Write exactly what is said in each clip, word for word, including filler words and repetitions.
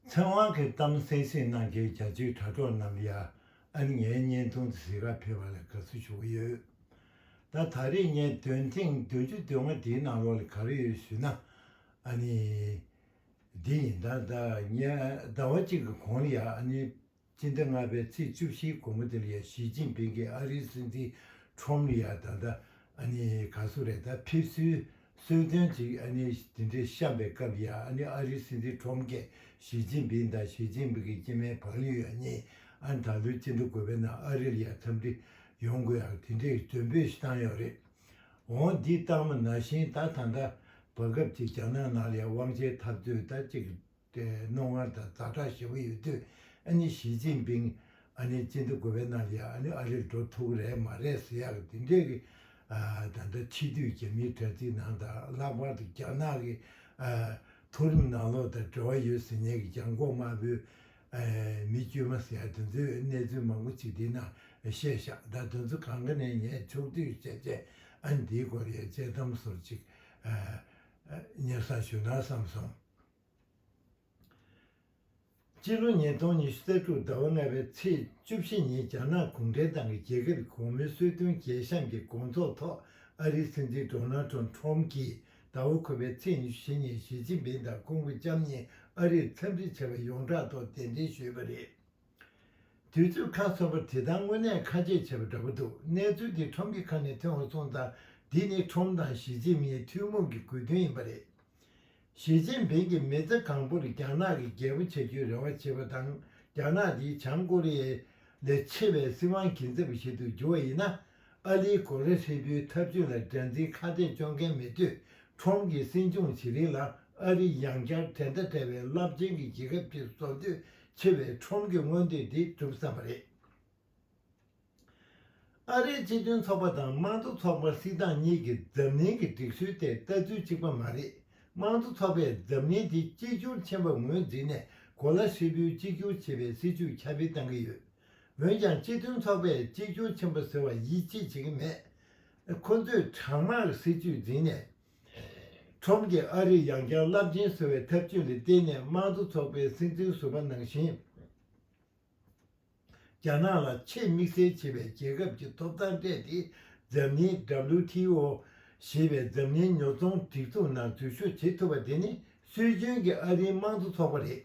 ཚེ་དབང་གིས་གཏམ་གསན་གཟིགས་གནང་མཁན་རྒྱ་ཆེའི་དྲ་གྲོགས་རྣམས་ལ་ཡ། ཨ་ནི་ངའི་བརྙན་ཐུང་འདི་གཟིགས་གར་ཕེབས་པ་ལ་དགའ་བསུ་ཞུ་གི་ཡོད། ད་ད་རེས་ངས་འདོན་ཐེངས་བདུན་ཅུ་དོན་ལྔ་འདིའི་ནང་ལོགས་ལ་ག་རེ་ཡོད་ཞུས་ན། ཨ་ནི། འདི་ཡིན། ད་ད་ངས་ཟླ་བ་གཅིག་གི་གོང་ལ་ཡ། ཨ་ནི། སྤྱི་ཟླ་ལྔ་པའི་ཚེས་བཅུ་བཞིའི་དགོང་མོ་དེ་ལ་ཡ་ཞི་ཅིན་ཕིང་གིས་ཨ་རིའི་སྲིད་འཛིན་ཁྲོམ་ལ་ཡ། ད་ལྟ་ཨ་ནི་ག་སུ་རེད། ད་ཕེབས་བསུའི་གསོལ་སྟོན་ཅིག་ཨ་ནི་དེ་འདྲས་བཤམས་པའི་སྐབས་ལ་ཡ། ཨ་ནི་ཨ་རིའི་སྲིད་འཛིན་ཁྲོམ་གྱིས་ཞི་ཅིན་ཕིང་དང་ཞི་ཅིན་ཕིང་གི་སྐྱེ་དམན་བག་ལེབ་ཡ་གཉིས། ཨ་ནི་ད་ལོའི་སྤྱི་ཟླ་དགུ་པའི་ནང་ཨ་རི་ལ་ཡ་འཚམས་འདྲི་ཡོང་དགོས་ཡ། དེ་འདྲས་མགྲོན་འབོད་ཞིག་བཏང་ཡོད་རེད། འོ་འདི་བཏང་བ་ནང་བཞིན། ད་ད་ལྟ་བར་སྐབས་ཅིག་རྒྱ་ནག་ནང་ལ་ཡ་དབང་ཆའི་འཐབ་རྩོད་ད་ཅིག་དེ་རྣོ་ངར་དང་ཛ་དྲག་ཞེ་པོ་ཡོད་དུས། ཨ་ནི་ཞི་ཅིན་ཕིང་ཨ་ནི་སྤྱི་ཟླ་དགུ་པའི་ནང་ལ་ཡ། ཨ་ནི་ཨ་རིར་འགྲོ་ཐུབ་ཀྱི་རེད་མ་རེད་ཟེར་ཡག་གི་དེ་འདྲས་ཀྱི། ཨ། ད་ལྟ་ཕྱི་སྡོད་རྒྱ་མིའི་དྲ་ཚིགས་ནང་དང་། ལྷག་པར་དུ་རྒྱ་ནག་གི། ཨ། མཐོ་རིམ་ནང་ལོགས་དང་འབྲེལ་བ་ཡོད་ཟེར་མཁན་གྱི་གྱང་གོག་དམར་པོའི། ཨ། མི་དཀྱུས་མ་ཟེར་ཡ་དེ་ཚོའི་གནས་ཚུལ་མང་པོ་ཅིག་འདི་ན་བཤད་བཞག་ད་དེ་ཚོ་གང་ག་ནས་ངས་ཕྱོགས་བསྡུས་བྱས་བྱས། ཨ་ནི་འདིའི་སྐོར་ལ་ཡ་དཔྱད་གཏམ་བཟོ་ཅིག་ཨ། སྙན་སེང་ཞུ་ན་བསམ་སོང་། སྤྱི་ལོ་ཉིས་སྟོང་ཉི་ཤུ་རྩ་དྲུག་ཟླ་བ་ལྔ་པའི་ཚེས་བཅུ་བཞི་ཉིན། རྒྱ་ནག་གུང་ཁྲན་ཏང་གི་རྒྱལ་ཁབ་གོང་མའི་གསོལ་སྟོན་རྒྱས་བཤམས་ཀྱི་དགོང་ཚོགས་ཐོག་ཨ་རིའི་སྲིད་འཛིན་ཌོ་ནལ་ཁྲོམ་གྱིས་ཟླ་བ་འཁོར་བའི་ཚེས་ཉི་ཤུ་བཞི་ཉིན་ཞི་ཅིན་ཕིང་དང་ཁོང་གི་ལྕམ་གཉིས་ཨ་རིར་འཚམས་འདྲི་བྱེད་པར་ཡོངས་གྲགས་ཐོག་གདན་འདྲེན་ཞུས་པ་རེད། དུས་ཚོད་ཁ་སོ་པར་དེ་ལྟར་དངོས་གནས་ཁ་རྗེ་བྱས་པ་འདྲ་པོ་འདུག་གནས་ཚུལ་འདི་ཁྲོམ་གྱི་ཁ་ནས་ཐོན་པ་སོང་ཙང་། འདི་ནི་ཁྲོམ་དང་ཞི་ཅིན་ཕིང་ཐུན་མོང་གི་དགོས་འདུན་ཡིན་པ་རེད། ཞི་ཅིན་ཕིང་གིས་མི་ཚེ་གང་པོར་རྒྱ་ནག་གི་རྒྱལ་པོ་བྱ་རྒྱུའི་རེ་བ་བྱེད་པ་དང་། རྒྱ་ནག་འདིས་བྱང་ཀོ་རི་ཡའི་ལས་ཆེ་བའི་སྲིད་དབང་སྒྱུ་རྩལ་པ་ཞིག་ཏུ་འགྱུར་བ་ཡིན་ན། ཨ་རིའི་གོ་ལ་ཧྲིལ་པོའི་འཐབ་ཇུས་ལ་དགྲར་འཛིན་ཁ་གཏད་གཅོག་མཁན་མེད་དུས། ཁྲོམ་གྱིས་སྲིད་སྐྱོང་བྱེད་རིང་ལ་ཨ་རི་ཡང་བསྐྱར་འགྲན་ཟླ་བྲལ་བའི་རླབས་ཆེན་གྱི་རྒྱལ་ཁབ་ཅིག་བཟོ་འདོད་ཆེ་བའི་ཁྲོམ་གྱི་མངོན་འདོད་འདི་འགྲུབ་བསམ་པ་རེད། ཨ་རིའི་སྤྱི་མཐུན་ཚོགས་པ་དང་དམངས་གཙོ་ཚོགས་པ་སྲིད་ཏང་གཉིས་ཀྱིས་འཛམ་གླིང་གི་སྒྲིག་སྲོལ་དེ་ལྟ་ཚུལ་གཅིག་པ་མ་རེད། དམངས་གཙོ་ཚོགས་པས་འཛམ་གླིང་འདི་གཅིག་གྱུར་ཆེན་པོར་ངོས་འཛིན་ནས། གོ་ལ་ཧྲིལ་པོའི་གཅིག་གྱུར་བྱེད་པའི་སྲིད་ཇུས་ཁྱབ་སྤེལ་གཏང་གི་ཡོད། འོན་ཀྱང་། སྤྱི་མཐུན་ཚོགས་པས་གཅིག་གྱུར་ཆེན་པོ་ཟེར་བར་ཡིད་ཆེས་བྱེད་ཀྱི་མེད། ཁོ་ཚོས་གྲང་དམག་གི་སྲིད་ཇུས་འཛིན་ནས། ཁྲོམ་གྱིས་ཨ་རིར་ཡང་བསྐྱར་རླབས་ཆེན་བཟོ་བའི་ཐབས་ཇུས་ལ་བརྟེན་ནས། དམངས་གཙོ་ཚོགས་པའི་སྲིད་འཛིན་ཟུར་པ་ནང་བཞིན། རྒྱ་ནག་ལ་ཆེས་དམིགས་བསལ་བྱེད་པའི་རྒྱལ་ཁབ་ཀྱི་ཐོབ་ཐང་སྤྲད་དེ། འཛམ་གླིང་། W T O ཞེས་པའི་འཛམ་གླིང་ཉོ་ཚོང་སྒྲིག་འཛུགས་ནང་འཛུལ་ཞུགས་བྱེད་ཐུབ་པ་དེ་ནི། སྲོལ་རྒྱུན་གྱི་ཨ་རིའི་དམངས་གཙོ་ཚོགས་པ་རེད།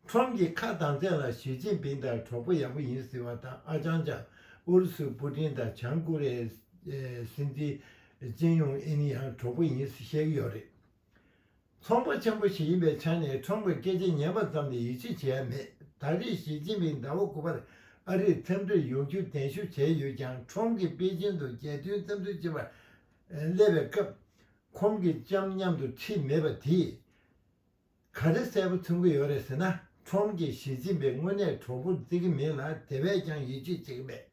ཁྲོམ་གྱི་ཁ་གདངས་ཚད་ལ་ཞི་ཅིན་ཕིང་དང་གྲོགས་པོ་ཡག་པོ་ཡིན་ཟེར་བ་དང་། ཨ་ཅང་ཅང་ཨུ་རུ་སུའི་པུ་ཏིན་དང་། བྱང་ཀོ་རི་ཡའི་སྲིད་འཛིན་ཅིན་ཡུང་ཨིན་ཡང་གྲོགས་པོ་ཡིན་ཟེར་བཤད་ཀྱི་ཡོད་རེད། ཚོང་པ་ཆེན་པོ་ཞིག་ཡིན་པའི་ཆ་ནས། ཁྲོམ་གྱི་སྐད་ཆ་ཉན་པ་ཙམ་ལས་ཡིད་ཆེས་བྱེད་ཡ་མེད། ད་རེས་ཞི་ཅིན་ཕིང་ཟླ་བ་དགུ་པར་ཨ་རིར་འཚམས་འདྲིར་ཡོང་རྒྱུ་གདན་ཞུ་བྱས་ཡོད་ཀྱང་། ཁྲོམ་གྱིས་པེ་ཅིན་དུ་རྒྱལ་དོན་འཚམས་འདྲི་བྱེད་པར་སླེབས་པའི་སྐབས། ཁོང་གི་ལྕམ་མཉམ་དུ་ཁྲིད་མེད་པ་དེས་ག་རེ་གསལ་པོ་མཚོན་གྱི་ཡོད་རེད་ཟེར་ན། ཁྲོམ་གྱིས་ཞི་ཅིན་ཕིང་དངོས་གནས་གྲོགས་པོར་བརྩི་གི་མེད་ལ། དེ་བས་ཀྱང་ཡིད་ཆེས་བྱེད་ཀྱི་མེད།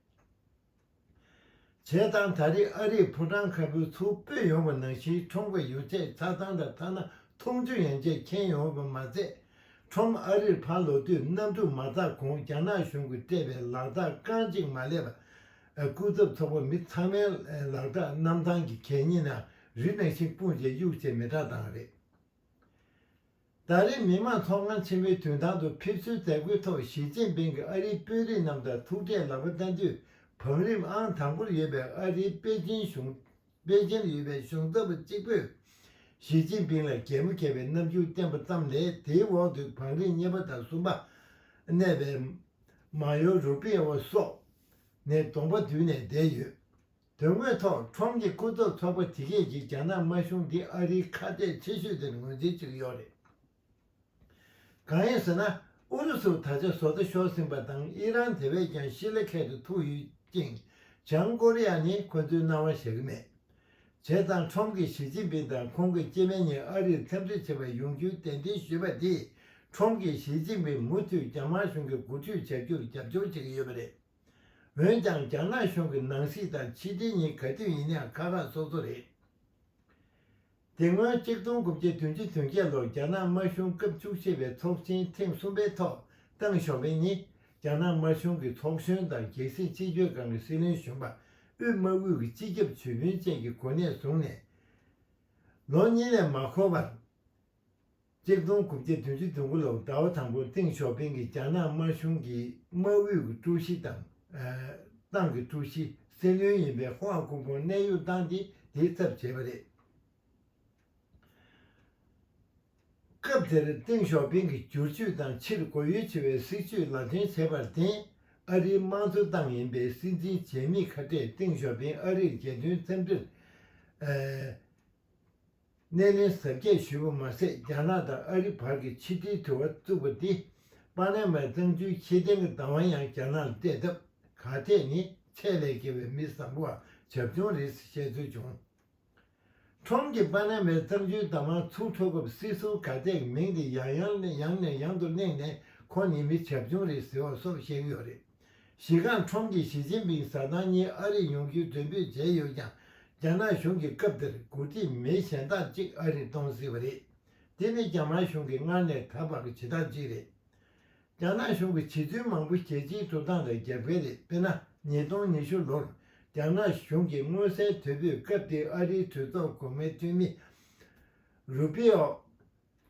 བྱས་ཙང་། ད་རེས་ཨ་རིས་ཕོ་བྲང་དཀར་པོའི་ཚུར་སྤོས་ཡོང་བ་ནང་བཞིན། ཁྲོམ་གྱི་ཡོ་བྱད་ཆ་ཚང་དང་། ཐ་ན་འཐུང་ཆུ་ཡན་ཆད་འཁྱེར་ཡོང་བ་མ་ཟད། ཁྲོམ་ཨ་རིར་ཕར་ལོག་དུས། གནམ་གྲུ་མ་འཛེགས་གོང་རྒྱ་ནག་གཞུང་གིས་སྤྲད་པའི་ལག་རྟགས་རྐང་གཅིག་མ་ལས་པ། སྐུ་ཚབ་ཚོགས་པ་མི་ཚང་མའི་ལག་རྟགས་གནམ་ཐང་གི་གད་སྙིགས་ནང་རི་ནང་བཞིན་སྤུངས་བྱས་གཡུགས་བྱས་མེ་སྲེག་བཏང་བ་རེད། ད་རེས་མི་དམངས་ཚོགས་ཁང་ཆེན་མོའི་མདུན་ཐང་དུ་ཕེབས་བསུའི་མཛད་སྒོའི་ཐོག་ཞི་ཅིན་ཕིང་གིས་ཨ་རིའི་དཔོན་རིགས་རྣམས་དང་ཐུག་འཕྲད་ལག་པ་བསྟར་དུས། བང་རིམ་ཨང་དང་པོར་ཡོད་པའི་ཨ་རིའི་པེ་ཅིན་གཞུང་པེ་ཅིན་ལ་ཡོད་པའི་གཞུང་ཚབ་པ་གཅིག་པུས་ཞི་ཅིན་ཕིང་ལ་གད་མོ་བགད་པའི་རྣམ་འགྱུར་བསྟན་པ་ཙམ་ལས། དེའི་འོག་ཏུ་བང་རིམ་གཉིས་པ་དང་གསུམ་པ་གནས་པའི་མ་ཡོ་རུ་པི་ཨོ་སོགས་ནས་གདོང་པ་བསྡུས་ནས་བསྡད་ཡོད། དོན་དངོས་ཐོག་ཁྲོམ་གྱི་སྐུ་ཚབ་ཚོགས་པ་དེ་གས་ཀྱིས་རྒྱ་ནག་དམར་གཞུང་འདི་ཨ་རིའི་ཁ་གཏད་ཆེ་ཤོས་དེར་ངོས་འཛིན་བྱེད་ཀྱི་ཡོད་རེད། གང་ཡིན་ཟེར་ན། ཨུ་རུ་སུ་ད་ཆ་བཟོ་ལྟ་ཤོར་ཟིན་པ་དང་། ཨི་རན་དེ་བས་ཀྱང་ཤི་ལ་ཁད་དུ་ཐུག་ཡོད་ཅིང་། བྱང་ཀོ་རི་ཡ་ནི་ཁོ་ཚོའི་སྣང་བ་ཤར་གྱི་མེད། བྱས་ཙང་ཁྲོམ་གྱིས་ཞི་ཅིན་ཕིང་དང་ཁོང་གི་སྐྱེ་དམན་གཉིས་ཨ་རིར་འཚམས་འདྲི་བྱེད་པར་ཡོང་རྒྱུའི་གདན་འདྲེན་ཞུས་པ་དེས། ཁྲོམ་གྱིས་ཞི་ཅིན་ཕིང་མུ་མཐུད་རྒྱ་དམར་གཞུང་གི་འགོ་ཁྲིད་བྱ་རྒྱུར་རྒྱབ་སྐྱོར་བྱེད་ཀྱི་ཡོད་པ་རེད། འོན་ཀྱང་། རྒྱ་ནག་གཞུང་གི་ནང་སྲིད་དང་ཕྱི་འབྲེལ་གཉིས་ག་དུས་ཡིན་ནའང་ཁག་ཁག་སོ་སོ་རེད། དེ་སྔོན་གཅིག་སྟོང་དགུ་བརྒྱ་བདུན་ཅུ་དོན་བརྒྱད་ལོར་རྒྱ་ནག་དམར་གཞུང་སྐབས་བཅུ་བཞི་པའི་ཚོགས་ཆེན་ཐེངས་གསུམ་པའི་ཐོག་ཏེང་ཞའོ་ཕིང་ནི་རྒྱ་ནག་དམར་གཞུང་གི་ཚོགས་གཞོན་དང་རྒྱལ་སྲིད་སྤྱི་སྤྱོད་ཁང་གི་སྲིད་བློན་གཞོན་པ། དབུས་དམག་ཨུད་ཀྱི་སྤྱི་ཁྱབ་ཇུས་དཔོན་བཅས་ཀྱི་གོ་གནས་བཟུང་ནས། ལོ་གཉིས་ལས་མ་འགོར་བར། གཅིག་སྟོང་དགུ་བརྒྱ་བདུན་ཅུ་དོན་དགུ་ལོར་ཟླ་བ་དང་པོར་ཏེང་ཞའོ་ཕིང་གིས་རྒྱ་ནག་དམར་གཞུང་གི་དམག་ཨུད་ཀྱི་ཀྲུའུ་ཞི་དང་། ཨ། ཏང་གི་ཀྲུའུ་ཞི་སྲིད་བློན་ཡིན་པའི་ཧུའ་ཁུ་ཕུང་གནས་དབྱུང་བཏང་སྟེ་དེའི་ཚབ་བྱས་པ་རེད། སྐབས་དེར་ཏེང་ཞའོ་ཕིང་གིས་བསྒྱུར་བཅོས་དང་ཕྱིར་རྒོལ་ཡུལ་ཆེ་བའི་སྲིད་བྱུས་ལག་འཐེན་བྱས་པར་བརྟེན། ཨ་རིའི་དམངས་གཙོ་ཏང་ཡིན་པའི་སྲིད་འཛིན་རྗེས་མིའི་ཁ་བྲལ་ཏེང་ཞའོ་ཕིང་ཨ་རིར་རྒྱལ་དོན་འཚམས་འདྲིར། ཨ། སྣེ་ལེན་གཟབ་རྒྱས་ཞུས་པ་མ་ཟད། རྒྱ་ནག་དང་ཨ་རི་བར་གྱི་ཕྱི་འབྲེལ་དྲི་བ་བཙུགས་པ་འདི། པ་ན་མའི་གཙང་ཆུའི་ཁྱི་ལྡན་གྱི་བདག་དབང་ཡང་རྒྱ་ནག་ལ་སྤྲད་སྟབས། གར་ཐད་ནི་ཚད་ལས་བརྒལ་བའི་མི་བཟང་པོའམ་བྱབ་ཆུང་རེད་ཟེར་བཤད་ཚུལ་བྱུང་། ཁྲོམ་གྱིས་པ་ན་མའི་གཙང་ཆུའི་བདག་དབང་ཚུར་འཕྲོག་སྐབས། སྲིད་ཟུར་གར་ཐད་ཀྱི་མིང་དེ་ཡང་ཡང་ནས་ཡང་ནས་ཡང་དུ་གླེང་ནས། ཁོ་ནི་མི་བྱབ་ཆུང་རེད་ཟེར་བ་སོགས་བཤད་ཀྱི་ཡོད་རེད། གཞི་རྐང་ཁྲོམ་གྱིས་ཞི་ཅིན་ཕིང་གཟའ་ཐང་གཉིས་ཨ་རིར་ཡོང་རྒྱུའི་མགྲོན་འབོད་བྱས་ཡོད་ཀྱང་། རྒྱ་ནག་གཞུང་གིས་སྐབས་དེར་འགོ་ཁྲིད་མི་གཞན་དག་ཅིག་ཨ་རིར་གཏོང་སྲིད་པ་རེད། དེ་ནི་རྒྱ་དམར་གཞུང་གིས་སྔར་ནས་ད་བར་གྱི་བྱེད་སྟངས་གཅིག་རེད། རྒྱ་ནག་གཞུང་གི་བྱེད་ཚུལ་མང་པོ་རྒྱལ་སྤྱིའི་འགྲོ་སྟངས་དང་རྒྱབ་འགལ་རེད། དཔེར་ན། ཉིས་སྟོང་ཉི་ཤུ་ལོར་རྒྱ་ནག་གཞུང་གིས་མངོན་གསལ་དོད་པོས་སྐབས་དེའི་ཨ་རིའི་གྲོས་ཚོགས་འགོ་དམངས་འཐུས་མི་རུ་པི་ཨོ་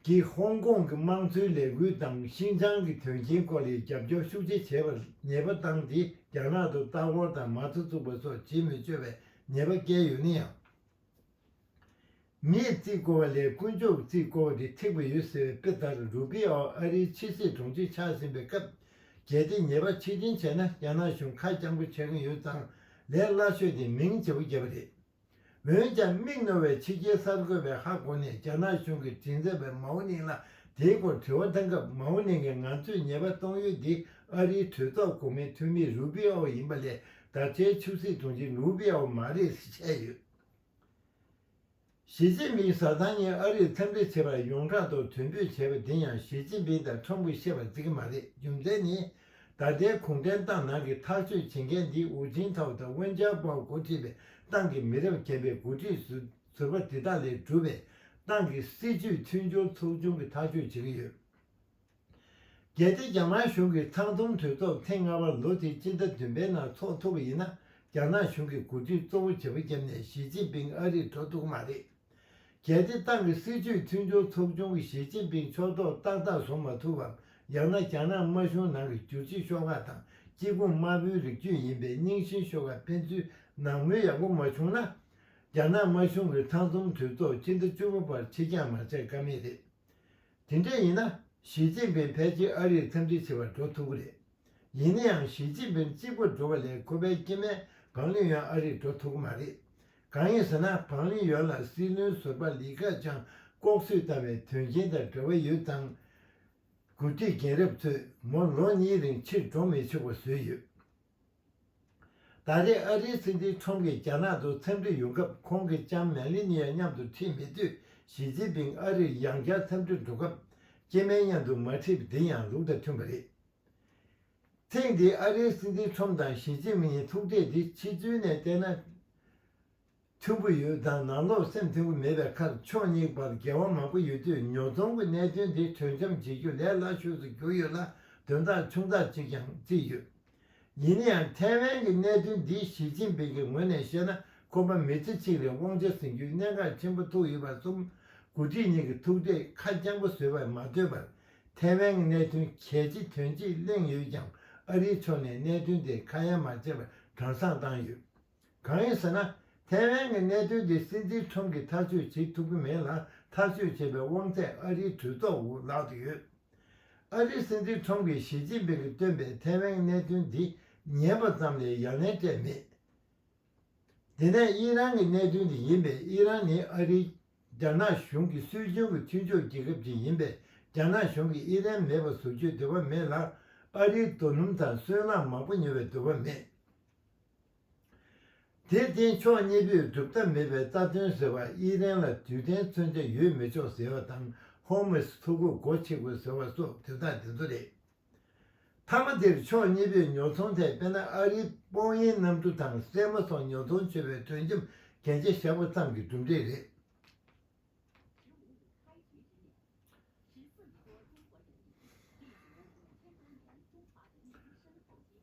གིས་ཧོང་ཀོང་གི་དམངས་གཙོའི་ལས་འགུལ་དང་ཤིན་ཅང་གི་དོན་རྐྱེན་སྐོར་ལ་རྒྱབ་སྐྱོར་ཤུགས་ཆེ་བྱས་པར་ཉེས་པ་བཏང་སྟེ། རྒྱ་ནག་ཏུ་ལྟ་སྐོར་དང་མ་རྩ་བཙུགས་པ་སོགས་བྱེད་མི་ཆོག་པའི་ཉེས་པ་བཀལ་ཡོད་ན་ཡང་། མིས་བརྩིས་དགོས་པ་ལས་དཀོན་མཆོག་གིས་བརྩིས་དགོས་པ་དེ་ཐེག་པ་ཡོད་ཟེར་བའི་དཔེ་ལྟར། རུ་པི་ཨོ་ཨ་རིའི་ཕྱི་སྲིད་དྲུང་ཆེ་ཆགས་ཟིན་པའི་སྐབས། གལ་ཏེ་ཉེས་པ་ཕྱིར་འཐེན་བྱས་ན། རྒྱ་ནག་གཞུང་ཁ་སྐྱེངས་པོ་ཆགས་ཀྱི་ཡོད་ཙང་། ལས་སླ་ཤོས་དེ་མིང་བརྗེ་པོ་བརྒྱབ་པ་རེད། འོན་ཀྱང་། མིག་རྣོ་བས་ཕྱི་རྒྱལ་གསར་འགོད་པའི་ཧ་གོ་ནས། རྒྱ་ནག་གཞུང་གི་མགྲིན་ཚབ་པ་མའོ་ནིང་ལ་དེའི་སྐོར་དྲི་བ་བཏང་སྐབས། མའོ་ནིང་གིས། ང་ཚོས་ཉེས་པ་གཏོང་ཡུལ་འདི་ཨ་རིའི་གྲོས་ཚོགས་འགོ་དམངས་འཐུས་མི་རུ་པི་ཨོ་ཡིན་པ་ལས། ད་ལྟའི་ཕྱི་སྲིད་དྲུང་ཆེ་རུ་པི་ཨོ་མ་རེད་ཟེར་བཤད་ཡོད། ཞི་ཅིན་ཕིང་གཟའ་ཐང་གཉིས་ཨ་རིར་འཚམས་འདྲི་བྱེད་པར་ཡོངས་གྲགས་ཐོག་དོན་འབོད་བྱས་པ་འདི་ཡང་ཞི་ཅིན་ཕིང་དང་ཁྲོམ་གྱིས་བཤད་པར་བརྩི་གི་མ་རེད། རྒྱུ་མཚན་ནི། ད་ལྟའི་གུང་ཁྲན་ཏང་ནང་གི་ཐག་གཅོད་བྱེད་མཁན་འདི་ཧུའུ་ཅིན་ཐའོ་དང་ཝེན་ཅའོ་པའོ་འགོ་ཁྲིད་པའི་ཏང་གི་མི་རབས་རྒན་པའི་འགོ་ཁྲིད་ཟུར་ཟུར་པ་འདི་དག་ལས་གྲུབ་པའི་ཏང་གི་སྲིད་ཇུས་མཐུན་སྦྱོར་ཚོགས་ཆུང་གིས་ཐག་གཅོད་བྱེད་ཀྱི་ཡོད། གལ་ཏེ་རྒྱ་དམར་གཞུང་གིས་ཚང་འཛོམས་གྲོས་ཚོགས་ཐེངས་ལྔ་པ་ལོ་དེའི་སྤྱི་ཟླ་བདུན་པའི་ནང་འཚོགས་ཐུབ་པ་ཡིན་ན། རྒྱ་ནག་གཞུང་གིས་འགོ་ཁྲིད་གཙོ་བོ་བྱེད་པོ་བརྒྱབ་ནས་ཞི་ཅིན་ཕིང་ཨ་རིར་འགྲོ་ཐུབ་ཀྱི་མ་རེད། གལ་ཏེ་ཏང་གི་སྲིད་ཇུས་མཐུན་སྦྱོར་ཚོགས་ཆུང་གིས་ཞི་ཅིན་ཕིང་ཕྱོགས་གཏོགས་ཏག་ཏག་བཟོ་མ་ཐུབ་བམ། ཡང་ན་རྒྱ་ནག་དམར་གཞུང་ནང་གི་བསྒྱུར་བཅོས་ཤོག་ཁག་དང་། སྐྱེ་ཁུངས་དམར་པོའི་རིགས་རྒྱུད་ཡིན་པའི་རྙིང་ཞེན་ཤོག་ཁག་ཕན་ཚུན་ནང་མོལ་ཡག་པོ་མ་བྱུང་ན། རྒྱ་ནག་དམར་གཞུང་གིས་ཚང་འཛོམས་གྲོས་ཚོགས་སྤྱི་ཟླ་བཅུ་པ་བར་ཕྱིར་འགྱངས་མ་བྱས་ཀ་མེད་རེད། དེ་འདྲ་ཡིན་ན། ཞི་ཅིན་ཕིང་ཕལ་ཆེར་ཨ་རིར་འཚམས་འདྲི་བྱེད་པར་འགྲོ་ཐུབ་ཀྱི་རེད། ཡིན་ན་ཡང་། ཞི་ཅིན་ཕིང་གཅིག་པུ་འགྲོ་བ་ལས། ཁོ་པའི་སྐྱེ་དམན་བང་ལི་ཡོན་ཨ་རིར་འགྲོ་ཐུབ་ཀྱི་མ་རེད། གང་ཡིན་ཟེར་ན། བང་ལི་ཡོན་ལ་སྲིད་བློན་ཟུར་པ་ལི་ཁེ་ཆང་ལྐོག་གསོད་བཏང་བའི་དོན་རྐྱེན་དང་འབྲེལ་བ་ཡོད་ཙང་། འགོ་ཁྲིད་རྒན་རབས་ཚོས་མོ་ལོ་གཉིས་རིང་ཕྱིར་འགྲོ་མི་ཆོག་པ་བཟོས་ཡོད། ད་རེས་ཨ་རིའི་སྲིད་འཛིན་ཁྲོམ་གྱིས་རྒྱ་ནག་ཏུ་འཚམས་འདྲི་ཡོང་སྐབས། ཁོང་གི་ལྕམ་མེ་ལི་ནི་ཡ་མཉམ་དུ་ཁྲིད་མེད་དུས། ཞི་ཅིན་ཕིང་ཨ་རིར་ཡང་བསྐྱར་འཚམས་འདྲིར་འགྲོ་སྐབས། སྐྱེ་དམན་མཉམ་དུ་མ་ཁྲིད་པ་འདི་ཡང་ལུགས་དང་མཐུན་པ་རེད། ཐེངས་འདིའི་ཨ་རིའི་སྲིད་འཛིན་ཁྲོམ་དང་ཞི་ཅིན་ཕིང་གཉིས་ཐུག་འཕྲད་འདི་ཕྱི་ཚུལ་ནས་བལྟས་ན། མཐུན་པོ་ཡོད་དང་། ནང་ལོགས་སེམས་མཐུན་པོ་མེད་པའི་ཁར། ཕྱོགས་གཉིས་བར་འགལ་བ་མང་པོ་ཡོད་དུས། ཉོ་ཚོང་གི་གནད་དོན་འདི་གྲོས་འཆམ་བྱེད་རྒྱུ་ལས་སླ་ཤོས་སུ་གྱུར་ཡོད་ལ། དོན་དག་ཆུང་ཙག་ཅིག་ཀྱང་བརྩིས་ཡོད། ཡིན་ན་ཡང་། ཐའེ་ཝན་གྱི་གནད་དོན་འདི་ཞི་ཅིན་ཕིང་གི་ངོས་ནས་བཤད་ན། ཁོ་པ་མི་ཚེ་གཅིག་ལ་དབང་ཆ་ཟིན་རྒྱུའི་གནད་འགག་ཆེན་པོ་ཐུག་ཡོད་པ་གསུམ། འགོ་ཁྲིད་གཉིས་ཀྱི་ཐུག་འཕྲད་ཁ་སྐྱེངས་པོ་བཟོས་པར་མ་ལྟོས་པར། ཐའེ་ཝན་གྱི་གནད་དོན་གལ་ཆེ་དོན་ཆེ་གླེང་ཡོད་ཀྱང་། ཨ་རིའི་ཕྱོགས་ནས་གནད་དོན་དེ་ཁ་ཡ་མ་བྱས་པར་གྲངས་བསང་བཏང་ཡོད། གང་ཡིན་ཟེར་ན། ཐའེ་ཝན་གྱི་གནད་དོན་དེ་སྲིད་འཛིན་ཁྲོམ་གྱིས་ཐག་གཅོད་བྱེད་ཐུབ་ཀྱི་མེད་ལ། ཐག་གཅོད་བྱེད་པའི་དབང་ཚད་ཨ་རིའི་གྲོས་ཚོགས་འོག་ལག་ཏུ་ཡོད། ཨ་རིའི་སྲིད་འཛིན་ཁྲོམ་གྱིས་ཞི་ཅིན་ཕིང་གིས་བཏོན་པའི་ཐའེ་ཝན་གནད་དོན་འདི་ཉན་པ་ཙམ་ལས་ཡ་ལན་སྤྲད་མེད། དེ་ནས་ཨི་རན་གྱི་གནད་དོན་དེ་ཡིན་པས། ཨི་རན་ནི་ཨ་རིའི། རྒྱ་ནག་གཞུང་གི་སྲིད་གཞུང་གི་མཐུན་ཕྱོགས་རྒྱལ་ཁབ་ཅིག་ཡིན་པས། རྒྱ་ནག་གཞུང་གིས་ཨི་རན་མེད་པ་བཟོ་རྒྱུའི་འདོད་པ་མེད་ལ། ཨ་རིའི་རྡོ་སྣུམ་དང་སོལ་རླངས་མང་པོ་ཉོ་བའི་འདོད་པ་མེད། དེར་བརྟེན། ཕྱོགས་གཉིས་པོས་སྒྲུབ་ཐབས་མེད་པའི་རྩ་དོན་ཟེར་བ། ཨི་རན་ལ་རྡུལ་ཕྲན་མཚོན་ཆ་ཡོད་མི་ཆོག་ཟེར་བ་དང་། ཧོར་མུ་ཛི་མཐོ་སྒོ་སྒོ་ཕྱེ་དགོས་ཟེར་བ་སོགས་དོན་དག་འདི་ཚོ་རེད། མཐའ་མ་དེར་ཕྱོགས་གཉིས་པོས་ཉོ་ཚོང་ཐད། དཔེར་ན། ཨ་རིའི་སྤང་གཡུའི་གནམ་གྲུ་དང་སྲན་མ་སོགས་ཉོ་ཚོང་བྱེད་པའི་གྲོས་འཆམ་གན་རྒྱ་བཞག་པ་ཙམ་གྱི་གྲུབ་འབྲས་རེད།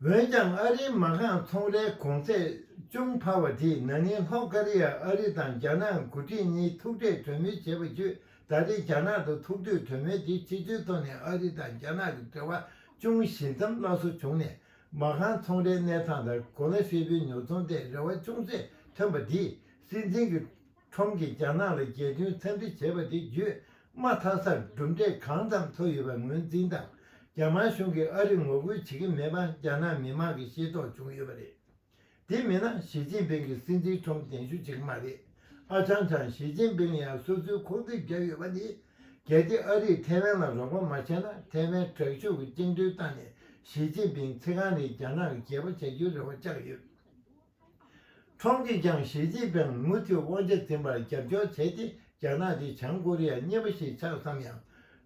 འོན་ཀྱང་། ཨ་རིའི་མ་རྐང་ཚོང་རའི་གོང་ཚད་ཅུང་འཕར་བ་དེས། ན་ནིང་ལྷོ་ཀོ་རི་ཡར་ཨ་རི་དང་རྒྱ་ནག་འགོ་ཁྲིད་གཉིས་ཐུག་འཕྲད་གྲོས་མོལ་བྱས་པ་བརྒྱུད། ད་རེས་རྒྱ་ནག་ཏུ་ཐུག་དུས་གྲོས་མོལ་དེ་ཕྱི་ཚུལ་ཐོག་ནས་ཨ་རི་དང་རྒྱ་ནག་གི་འབྲེལ་བ་ཅུང་ཞན་མཚམས་སླར་གསོ་བྱུང་ནས། མ་རྐང་ཚོང་རའི་གནས་སྟངས་དང་གོ་ལ་ཧྲིལ་པོའི་ཉོ་ཚོང་ཐད་རེ་བ་ཅུང་ཟད་ཐོན་པ་འདིས། སྲིད་འཛིན་གྱི་ཁྲོམ་གྱིས་རྒྱ་ནག་ལ་རྒྱལ་དོན་འཚམས་འདྲི་བྱས་པ་དེ་བརྒྱུད། དམའ་མཐའ་སར་གྲུབ་འབྲས་གང་ཙམ་ཐོབ་ཡོད་པ་ངོས་འཛིན་དང་། རྒྱ་དམར་གཞུང་གིས་ཨ་རི་ངོ་རྒོལ་བྱེད་ཀྱི་མེད་པ་རྒྱ་ནག་མི་མང་གིས་ཤེས་རྟོགས་བྱུང་ཡོད་པ་རེད། དེ་མིན་ན་ཞི་ཅིན་ཕིང་གིས་སྲིད་འཛིན་ཁྲོམ་གདན་ཞུ་བྱེད་ཀྱི་མ་རེད། ཨ་ཅང་ཅང་ཞི་ཅིན་ཕིང་ཡང་སོ་སོའི་ཁོག་རྩིས་བརྒྱབ་ཡོད་པ་ནི། གལ་ཏེ་ཨ་རིས་ཐའེ་ཝན་ལ་རོགས་པ་མ་བྱས་ན། ཐའེ་ཝན་དྲག་ཤུགས་ཀྱིས་བཅིངས་འགྲོལ་བཏང་ནས་ཞི་ཅིན་ཕིང་ཚེ་གང་རིང་རྒྱ་ནག་གི་རྒྱལ་པོ་བྱ་རྒྱུའི་རེ་བ་བཅག་ཡོད། ཁྲོམ་གྱིས་ཀྱང་ཞི་ཅིན་ཕིང་མུ་མཐུད་དབང་ཆ་འཛིན་པར་རྒྱབ་སྐྱོར་བྱས་ཏེ། རྒྱ་ནག་དེ་བྱང་ཀོ་རི་ཡ་གཉིས་པ་ཞིག་ཆགས་བསམ་ཡང་།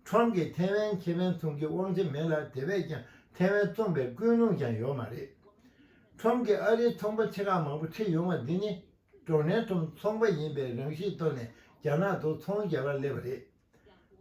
ཁྲོམ་གྱིས་ཐའེ་ཝན་ཁེ་ཕན་མཚོན་རྒྱུའི་དབང་ཆ་མེད་ལ། དེ་བས་ཀྱང་ཐའེ་ཝན་བཙོངས་པའི་ཀུན་སློང་ཀྱང་ཡོད་མ་རེད། ཁྲོམ་གྱིས་ཨ་རིའི་ཚོང་པ་ཆེ་ཁག་མང་པོ་ཁྲིད་ཡོང་བ་འདི་ནི། ཌོ་ནལ་ཊམ་ཚོང་པ་ཡིན་པའི་རང་གཤིས་ཐོག་ནས་རྒྱ་ནག་ཏུ་ཚོང་རྒྱག་གར་སླེབས་པ་རེད།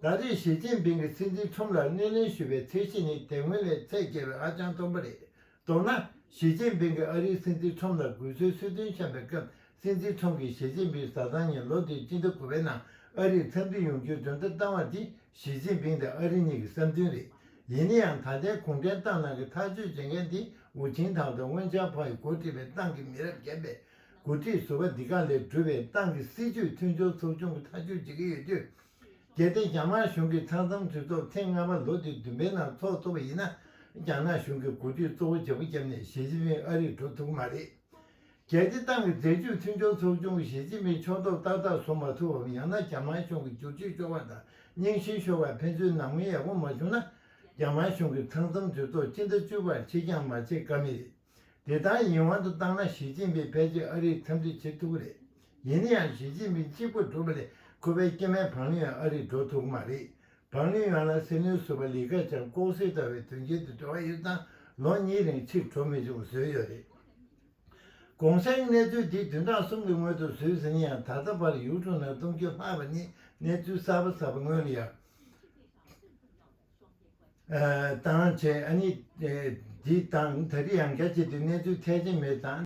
ད་རེས་ཞི་ཅིན་ཕིང་གིས་སྲིད་འཛིན་ཁྲོམ་ལ་སྣེ་ལེན་ཞུ་བའི་ཚད་གཞི་ནི་དེ་སྔོན་ལས་ཚད་བརྒལ་བའི་ཧ་ཅང་མཐོན་པོ་རེད། མདོར་ན། ཞི་ཅིན་ཕིང་གིས་ཨ་རིའི་སྲིད་འཛིན་ཁྲོམ་ལ་དགོས་ཚུལ་སུན་གཙེར་བཤམས་པའི་སྐབས། སྲིད་འཛིན་ཁྲོམ་གྱིས་ཞི་ཅིན་ཕིང་བཟའ་ཚང་གཉིས་ལོ་འདིའི་སྤྱི་ཟླ་དགུ་པའི་ནང་ཨ་རིར་འཚམས་འདྲི་ཡོང་རྒྱུའི་མགྲོན་བརྡ་བཏང་བ་འདི། ཞི་ཅིན་ཕིང་དང་ཨ་རི་གཉིས་ཀྱི་བསམ་འདུན་རེད། ཡིན་ན་ཡང་། ད་ལྟའི་གུང་ཁྲན་ཏང་ནང་གི་ཐག་གཅོད་བྱེད་མཁན་འདི་ཝུ་ཆིང་ཐང་དང་ཝུན་ཅཱ་ཕའེ་འགོ་ཁྲིད་པའི་ཏང་གི་མི་རབས་རྒན་པས། འགོ་ཁྲིད་ཟུར་པ་འདི་ག་ལས་གྲུབ་པའི་ཏང་གི་སྲིད་ཇུས་མཐུན་སྦྱོར་ཚོགས་ཆུང་གིས་ཐག་གཅོད་བྱེད་ཀྱི་ཡོད་དུས། གལ་ཏེ་རྒྱ་དམར་གཞུང་གིས་ཚང་འཛོམས་གྲོས་ཚོགས་ཐེངས་ལྔ་པ་ལོ་འདི་བདུན་པའི་ནང་འཚོགས་ཐུབ་པ་ཡིན་ན། རྒྱ་ནག་གཞུང་གིས་འགོ་ཁྲིད་གཙོ་བོ་བརྗེ་པོ་བརྒྱབ་ནས་ཞི་ཅིན་ཕིང་ཨ་རིར་འགྲོ་ཐུབ་ཀྱི་མ་རེད། གལ་ཏེ་ཏང་གི་རྫས་ཇུས་མཐུན་སྦྱོར་ཚོགས་ཆུང་གིས་ཞི་ཅིན་ཕིང་ཕྱོགས་གཏོགས་ཏག་ཏག་བཟོ་མ་ཐུབ་པ། ཡང་ན་རྒྱ་དམར་གཞུང་གི་བསྒྱུར་བཅོས་ཤོར་བ་དང་རྙིང་ཞེན་ཤོར་བ་ཕན་ཚུན་ནང་མོལ་ཡག་པོ་མ་བྱུང་ན། རྒྱ་དམར་གཞུང་གིས་ཚང་འཛོམས་གྲོས་ཚོགས་སྤྱི་ཟླ་བཅུ་པར་ཕྱིར་འགྱངས་མ་བྱེད་ཀ་མེད་རེད། དེ་ལྟར་ཡིན་དབང་དུ་བཏང་ན། ཞི་ཅིན་ཕིང་ཕལ་ཆེར་ཨ་རིར་འཚམས་འདྲི་བྱེད་ཐུབ་ཀྱི་རེད། ཡིན་ན་ཡང་། ཞི་ཅིན་ཕིང་གཅིག་པུ་གྲུབ་པ་ལས། ཁོ་པའི་སྐྱེ་དམན་བང་ལིང་ཡང་ཨ་རིར་འགྲོ་ཐུབ་ཀྱི་མ་རེད། བང་ལིང་ཡོན་ལ་སྲིད་བློན་ཟུར་པ་ལི་ཁེ་ཆང་ལྐོག་གསོད་ལྟ་བུའི་དོན་རྐྱེན་དུ་འབྲེལ་བ་ཡོད་ཙང་། ལོ་གཉིས་རིང་ཕྱིར་འགྲོ་མི་ཆོག་བཟོས་ཡོད་རེད། གོང་གསལ་གནས་ཚུལ་འདི་བདུན་ཕྲག་གསུམ་གྱི་སྔོན་དུ་བཟོས་ཟིན་ཡང་། ད་ལྟ་བར་ཡུལ་གྲུ་ནང་གཏོང་རྒྱུ་ལྷག་པ་ནི་གནས་ཚུལ་གསར་པ་གསར་པ་སྔོན་ལ་ཡང་བཏང་བྱས། ཨ་ནི་འདི་དང་ད་རེས་ཡང་བསྐྱར་བྱེད་དུས་གནས་ཚུལ་ཐད་ཅིག་མེད་ཙང་།